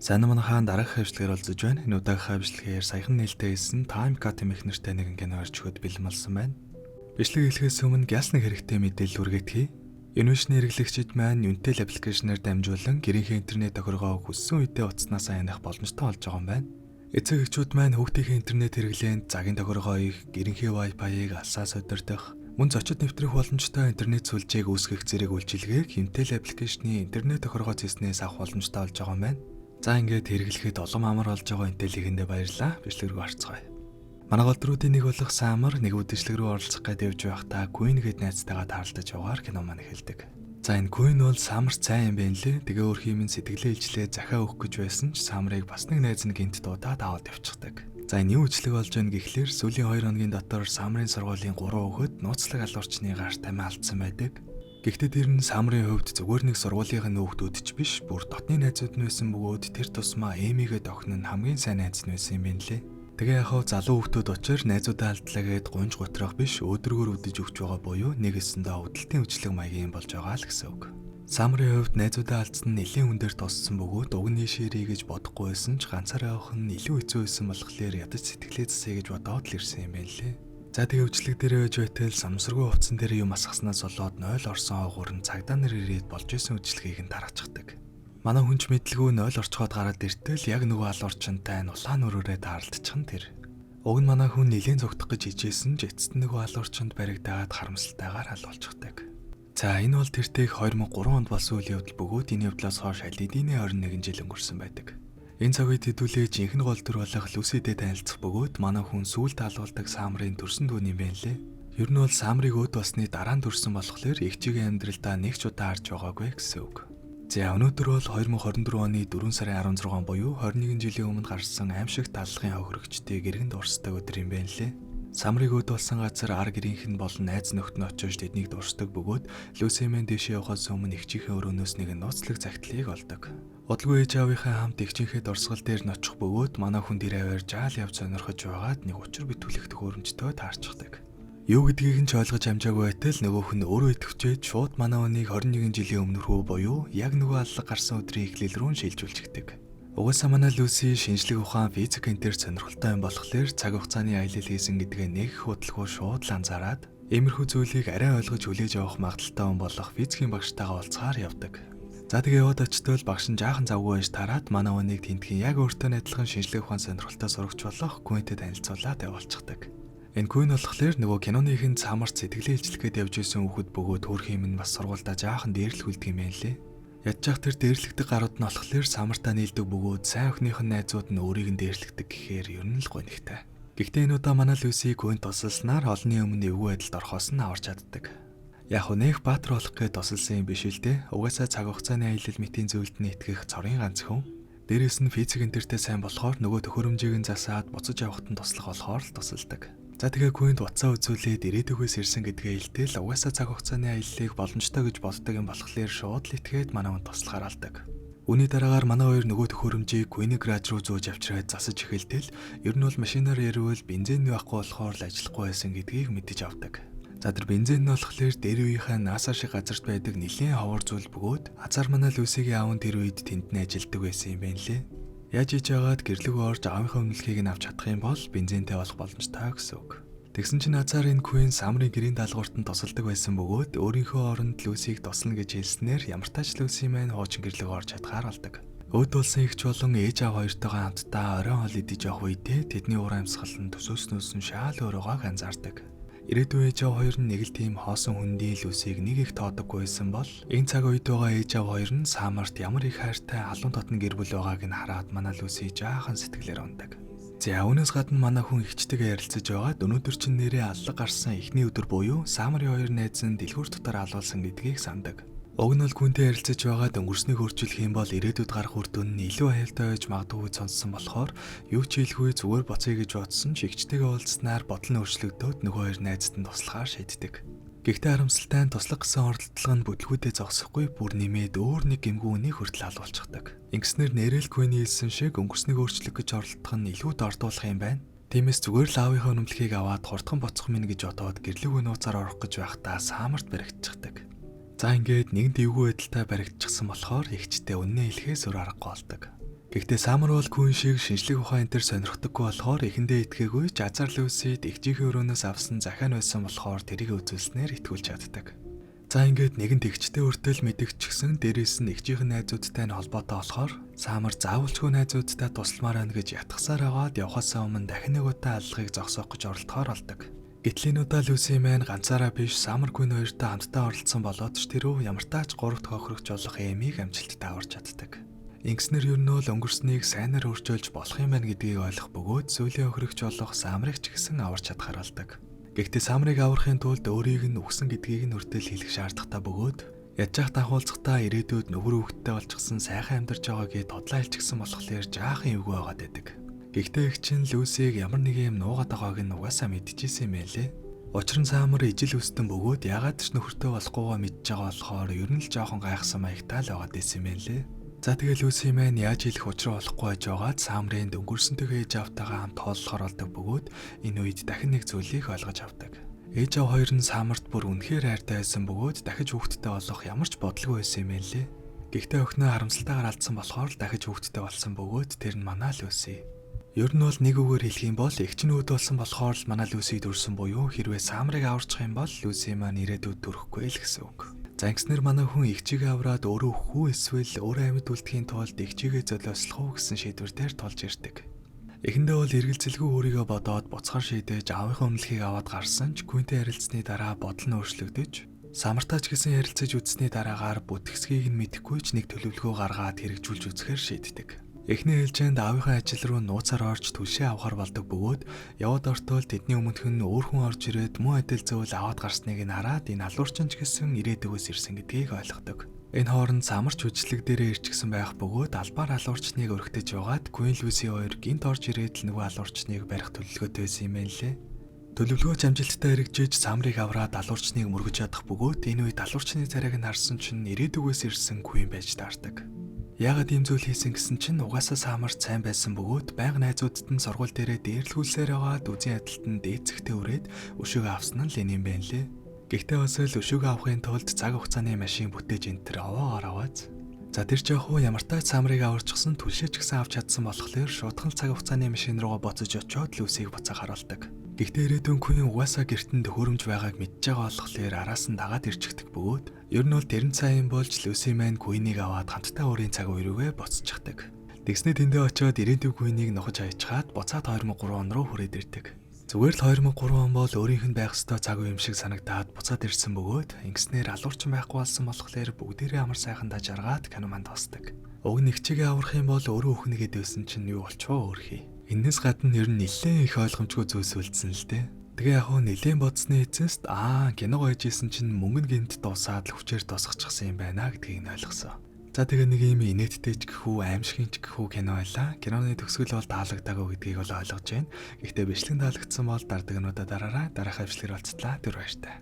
Сайн манайхаа дараах хавьчлагаар олзож байна. Энэ удаагийнхаа бичлэгээр саяхан нээлттэй хийсэн Time Cut хэмээх нэртэй нэгэн кино ирж өгөхөд бэлэн болсон байна. Бичлэг эхлэхээс өмнө гяс нэг хэрэгтэй мэдээлэл хүргэтгэе. Энэ үеийн хэрэглэгчид маань Yuntel application ээр дамжуулан гэрийнхээ интернет тохиргоог хүссэн үедээ утаснасаа хянах боломжтой болж байгаа юм байна. Эцэг эхчүүд маань хүүхдийнхээ интернет хэрэглээнд цагийн тохиргоог, гэрийнхээ Wi-Fi-ыг алсаас удирдах, мөн зочид нэвтрэх боломжтой интернет сүлжээг үүсгэх зэрэг үйлчилгээг Yuntel application ы интернет тохиргоо цэснээс авах боломжтой болж байгаа юм байна. За, ингээд хэрэглэхэд улам амар болж байгаа Yuntel-ихэндээ баярлалаа. Бичлэг рүү орцгоё. Манай гол дүрүүдийн нэг болох Самар нэг үдшилэг рүү оролцох гээд явж байхдаа Queen гээд найзтайгаа таарлаж явгаар кино маань эхэлдэг. За, энэ Queen бол Самарт сайн юм байна лээ. Тэгээ өөр хиймэн сэтгэлээ илчлээ захиа өгөх гэж байсан ч Самрыг бас нэг найз нь гинт дуудаад аваад явчихдаг. За, энэ юу үжлэг болж байна гэхлээр сүүлийн 2 хоногийн дотор Самрын сургуулийн 3 хүүхэд нууцлаг алуурчны гарт амиа алдсан байдаг. Гэхдээ тэр нь Самрын хувьд зүгээр нэг сургуулийнхын хүүхдүүд ч биш, бүр дотны найзууд нь байсан бөгөөд тэр тусмаа Эмигээ дохин нь хамгийн сайн найз нь байсан юм байна лээ. Тэгээ яг хав залуу хүүхдүүд учир найзуудаа алдлаа гээд гунж гутрах биш, өөдрөгөр үдэж өгч байгаа буюу нэг өсөндөө өвдөлтийн үжлэг маягийн болж байгаа л гэсэн үг. Самрын хувьд найзуудаа алдсан нь нэлээн хүн дээр туссан бөгөөд уг нь ийшээрэй гэж бодохгүй байсан ч ганцаараа явах нь илүү хэцүү байсан болохоор ядаж сэтгэлээ засъя гэж бодоод л ирсэн юм байна лээ. За, тэгээ үжлэг дээрээ байж байтал самсаргүй хувцсан дээр юм асгаснаас болоод 0 орсон оогуур нь цагдаа нар ирээд болж исэн үжлэгийг нь тараачихдаг. Манай хүн ч мэдлгүй 0 орчхоод гараад иртэл яг нөгөө алуурчинтай нь улаан өрөөрэй таарлдчихсан тэр. Уг нь манай хүн нэлээн зугтах гэж хичээсэн ч эцэст нь нөгөө алуурчинд баригдаад харамсалтайгаар алуулчихдаг. За, энэ бол тэртэйх 2003 онд болсон үйл явдал бөгөөд энэ явдлаас хойш аль хэдийнэ 21 жил өнгөрсөн байдаг. Энэ цаг үед хэдүүлээ жинхэнэ гол дүр болох Люситэй танилцах бөгөөд манай хүн сүүлд алуулдаг Самрын төрсөн дүү юм байна лээ. Ер нь бол Самрыг өөд болсны дараа нь төрсөн болохоор эгчигийн амьдралдаа нэг ч удаа харж байгаагүй гэсэн үг. За, өнөөдөр бол 2024 оны 4 сарын 16 буюу 21 жилийн өмнө гарсан аймшигт таллагын хохирогчдыг эргэн дурсдаг өдөр юм байна лээ. Самрыг өөд болсон газар ар гэрийнх нь болон найз нөхд нь очиж тэднийг дурсдаг бөгөөд Люси маань дээшээ явахаас өмнө эгчийнхээ өрөөнөөс нэгэн нууцлаг захидлыг олдог. Удалгүй ээж аавынхаа хамт эгчийнхээ дурсгал дээр нь очих бөгөөд манай хүн тэр аваар жаал явж сонирхож байгаад нэг учир битүүлэх төхөөрөмжтэй таарчихдаг. Юу гэдгийг нь ч ойлгож амжаагүй байтал нөгөөх нь өөрөө идэвчээд шууд манай хүнийг 21 жилийн өмнө рүү буюу яг нөгөө аллаг гарсан өдрийн эхлэл рүү шилжүүлчихдэг. Угаасаа манай Люси шинжлэх ухаан, физик энэ төр сонирхолтой юм болохоор цаг хугацааны аялал хийсэн гэдгээ нэг их удалгүй шууд л анзаараад иймэрхүү зүйлийг арай ойлгож хүлээж авах магадлалтай хүн болох физикийн багштайгаа уулзахаар явдаг. За, тэгээ яваад очтол багш нь жаахан завгүй байж тараад манай хүнийг тентхийн яг өөртөө адилхан шинжлэх ухаан сонирхолтой сурагч болох Квинтэй танилцуулаад явуулчихдаг. Энэ Квин болохоор нөгөө киноны ихэнд Самарт сэтгэлээ илчлэх гээд явж исэн хүүхэд бөгөөд хөөрхөн юм нь бас сургуульдаа жаахан дээрлэхүүлдэг юм байна лээ. Ядчих тэр дээрлэгдэг гарууд нь болохоор Самартаа нийлдэг бөгөөд сайн охиных нь найзууд нь өөрийг нь дээрлэгдэг гэхээр ер нь л гонигтай. Гэхдээ энэ удаа манай Люси Квин тусалснаар олонний өмнө эвгүй байдалд орохоос нь аварч чаддаг. Яг хөө нэх баатар болох гээд тусалсан юм биш л дээ. Угаасаа цаг хугацааны аялал мэтийн зүйлд нь итгэх цорын ганц хүн. Дээрээс нь физик энтертэй сайн болохоор нөгөө төхөөрөмжийг нь засаад буцаж явахад нь туслах болохоор л тусалдаг. За, тэгээ Квинт утсаа үзүүлээд ирээдүгөөс ирсэн гэдгээ хэлтэл угаасаа цаг хугацааны аяллыг боломжтой гэж боддог юм болохоор шууд л итгээд манай хүн туслахаар алдаг. Үүний дараагаар манай хоёр нөгөө төхөөрөмжийг Квины гараж руу зөөж авчираад засаж эхэлтэл ер нь бол машинаар яривал бензин байхгүй болохоор л ажиллахгүй байсан гэдгийг мэдэж авдаг. За, тэр бензин нь болохоор дээр үеийнхээ NASA шиг газарт байдаг нэлээн ховор зүйл бөгөөд азар манай Люсигийн аав нь тэр үед тэнд нь ажилладаг байсан юм байна лээ. Яаж хийж яагаад гэрлэг орж аавынхаа өмнөлхийг нь авч чадах юм бол бензинтэй болох боломжтой гэсэн үг. Тэгсэн чинь азар энэ Квин Самрын гэрийн даалгаварт нь тусалдаг байсан бөгөөд өөрийнхөө оронд Люсиг туслана гэж хэлснээр ямар тач Люси маань хуучин гэрлэг орж чадхаар болдог. Өөд болсон эгч болон ээж аав хоёртойгоо хамтдаа оройн хоол идэж явах үедээ тэдний уур амьсгал нь төсөөснөөс нь шаал өөр байгааг анзаардаг. Ирээдүйн ээж аав хоёр нь нэг л тийм хоосон хүндийн Люсиг нэг их тоодоггүй байсан бол энэ цаг үед байгаа ээж аав хоёр нь Самарт ямар их хайртай халуун дотно гэр бүл байгааг нь хараад манай Люси жаахан сэтгэлээр ундаг. За, үүнээс гадна манай хүн эгчтэйгээ ярилцаж байгаад өнөөдөр чинь нэрээ аллаг гарсан эхний өдөр буюу Самарын хоёр найз нь дэлгүүр дотор алуулсан гэдгийг сандаг. Уг нь бол Квинтэй ярилцаж байгаад өнгөрснийг өөрчилөх юм бол ирээдүйд гарах үр дүн нь илүү аюултай байж магадгүй гэж сонссон болохоор юу ч хэлэхгүй зүгээр буцъя гэж бодсон ч эгчтэйгээ уулзсанаар бодол нь өөрчлөгдөөд нөгөө хоёр найзад нь туслахаар шийддэг. Гэхдээ харамсалтай нь туслах гэсэн оролдлого нь бүдлгүүдээ зогсохгүй, бүр нэмээд өөр нэг гэмгүй үнийг хүртэл алуулчихдаг. Ингэснээр нэрэл Квиний хэлсэн шиг өнгөрснийг өөрчлөх гэж оролдох нь илүү дордуулах юм байна. Тиймээс зүгээр л аавынхаа үнэмлэхийг аваад хурдхан буцах минь гэж бодоод гэрлэг нууцаар орох гэж байхдаа Самарт баригдчихдаг. За, ингээд нэгэнт эвгүй байдалтай баригдчихсан болохоор эгчтэй үннээ хэлэхээс өөр аргагүй болдог. Гэхдээ Самар бол Queen шиг шинжлэх ухаан энэ төр сонирхдаггүй болохоор эхэндээ итгээгүй ч азар Люсид эгчийнхээ өрөөнөөс авсан захиа нь байсан болохоор тэрийг үзүүлснээр итгүүлж чаддаг. За ингээд нэгэн тэгчтэй өртөл мэдэгчгсэн дээрээс нь эгчийнх нь найзуудтай нь холбоотой болохоор Самар заавалчгүй найзуудтай тусламаар байна гэж ятгсаар аваад явхаасаа өмнө дахин нэг удаа аллагыг зогсоох гэж оролдохоор болдог. Гэтэл энэ удаа Люси маань ганцаараа биш Самар Queen хоёртой хамтдаа оролцсон болоод ч тэрүү ямартаа ч гурав дахь хохирогч болох Эмийг амжилттай аварч чаддаг. Ингэснээр ер нь бол өнгөрснийг сайнаар өөрчилж болох юм байна гэдгийг ойлгох бөгөөд сүүлийн хохирогч болох Самрыг ч гэсэн аварч чадхаар болдог. Гэхдээ Самрыг аврахын тулд өөрийг нь үхсэн гэдгийг нь хүртэл хэлэх шаардлагатай бөгөөд ядж явах данхуулцахдаа ирээдүйд нөхөр хүүхэдтэй болчихсон сайхан амьдарч байгаагийг тодлаа хэлчихсэн болохоор жаахан эвгүй байгаад байдаг. Гэхдээ их чинь Люсиг ямар нэг юм нуугаад байгааг нь угаасаа мэдчихсэн юм байлээ. Учир нь Самар ижил өстөн бөгөөд ягаад ч нөхөртэй болохгүйгаа мэдж байгаа болохоор ер нь л жоохон гайхсан маягтай л байгаад байсан юм байлээ. За тэгэл Люси маань яаж хэлэх учраа болохгүй байж байгаад Самрын дөнгөрсөнтэйг ээж аавтайгаа хамт хооллохоор болдог бөгөөд энэ үед дахин нэг зүйлийг ойлгож авдаг. Ээж аав хоёр нь Самарт бүр үнэхээр хайртай байсан бөгөөд дахиж хүүхэдтэй болох ямар ч бодлого байсан юм байлээ. Гэхдээ охиноо харамсалтайгаар алдсан болохоор л дахиж хүүхэдтэй болсон бөгөөд тэр нь манай Люси. Ер нь бол нэг үгээр хэлэх юм бол эгч нь өөд болсон болохоор л манай Люси төрсөн буюу хэрвээ Самрыг аварчих юм бол Люси маань ирээдүйд төрөхгүй л гэсэн үг. За ингэснээр манай хүн эгчийгээ авраад өөрөө үхэх үү эсвэл өөрөө амьд үлдэхийн тулд эгчийгээ золиослох уу гэсэн шийдвэр дээр тулж ирдэг. Эхэндээ бол эргэлзэлгүй өөрийгөө бодоод буцахаар шийдэж аавынхаа өмнөлхийг аваад гарсан ч Квинтэй ярилцсны дараа бодол нь өөрчлөгдөж Самартаа ч гэсэн ярилцаж үзсний дараагаар бүтэцгийг нь мэдэхгүй ч нэг төлөвлөгөө гаргаад хэрэгжүүлж үзэхээр шийддэг. Эхний ээлжинд аавынхаа ажил руу нууцаар орж түлшээ авахар болдог бөгөөд яваад ортол тэдний өмнөх нь өөр хүн орж ирээд муу адил зөвл аваад гарсныг нь хараад энэ алуурчин ч гэсэн ирээдүгөөс ирсэн гэдгийг ойлгодог. Энэ хооронд Самарч хүчлэг дээрээ ирчихсэн байх бөгөөд албаар алуурчныг өргөтөж яваад Queen Lucy хоёр гинт орж ирээд л нөгөө алуурчныг барих төлөвлөгөөтэй байсан юм байна лээ. Төлөвлөгөө ч амжилттай хэрэгжиж Самрыг авраад алуурчныг мөргөж чадах бөгөөд энэ үед алуурчны царайг нь харсан чинь ирээдүгөөс ирсэн Queen байж таардаг. Яагаад ийм зүйл хийсэн гэсэн чинь угаасаа Самарт сайн байсан бөгөөд байнга найзуудад нь сургууль дээрээ дээрлгүүлсээр байгаад үзэн ядалтанд дээцэгтэй үрээд өшөөгөө авсан нь л энэ юм байна лээ. Гэхдээ бас л өшөөгөө авахын тулд цаг хугацааны машин бүтээж энэ төр овоогоор аваад. За тэр ч яг хуу ямартай ч Самрыг аварчихсан түлшээ ч гэсэн авч чадсан болохоор шуудхан цаг хугацааны машин руугаа буцаж очиод Люсиг буцаах харуулдаг. Гэхдээ ирээдүйн Queen угаасаа гэрт нь төхөөрөмж байгааг мэдж байгаа болохоор араас нь дагаад ирчихдэг бөгөөд ер нь бол тэрэн сайн болж Люси маань Queen-ийг аваад хамтдаа өөрийн цаг үе рүүгээ буцчихдаг. Тэгснээ тэндээ очиод ирээдүйн Queen-ийг нухаж хаячихад буцаад 2003 он руу хүрээд ирдэг. Зүгээр л 2003 он бол өөрийнх нь байх ёстой цаг үе юм шиг санагдаад буцаад ирсэн бөгөөд ингэснээр алуурчин байхгүй болсон болохоор бүгдээрээ амар сайхан дажаргаад кино манд дуусдаг. Уг нь эгчийгээ аврах юм бол өөрөө өхнө гэдээсэн чинь юу болчихоо өөрхий. Энээс гадна ер нь нэлээд их ойлгомжгүй зүйлс үлдсэн л дээ. Тэгээ яг хуу нэлээд бодсны эцэст кино гоё хийжсэн чинь мөнгө нь гинт дуусаад л хүчээр дуусгачихсан юм байна гэдгийг нь ойлгосон. За тэгээ нэг юм инээдтэй ч гэх үү аимшигын ч гэх үү кино байлаа. Киноны төгсгөл бол таалагдаагүй гэдгийг бол ойлгож байна. Гэхдээ бичлэг таалагдсан бол дардаг нуудаа дараарай. Дараагийн бичлэгээр уулзтлаа. Түр баяртай.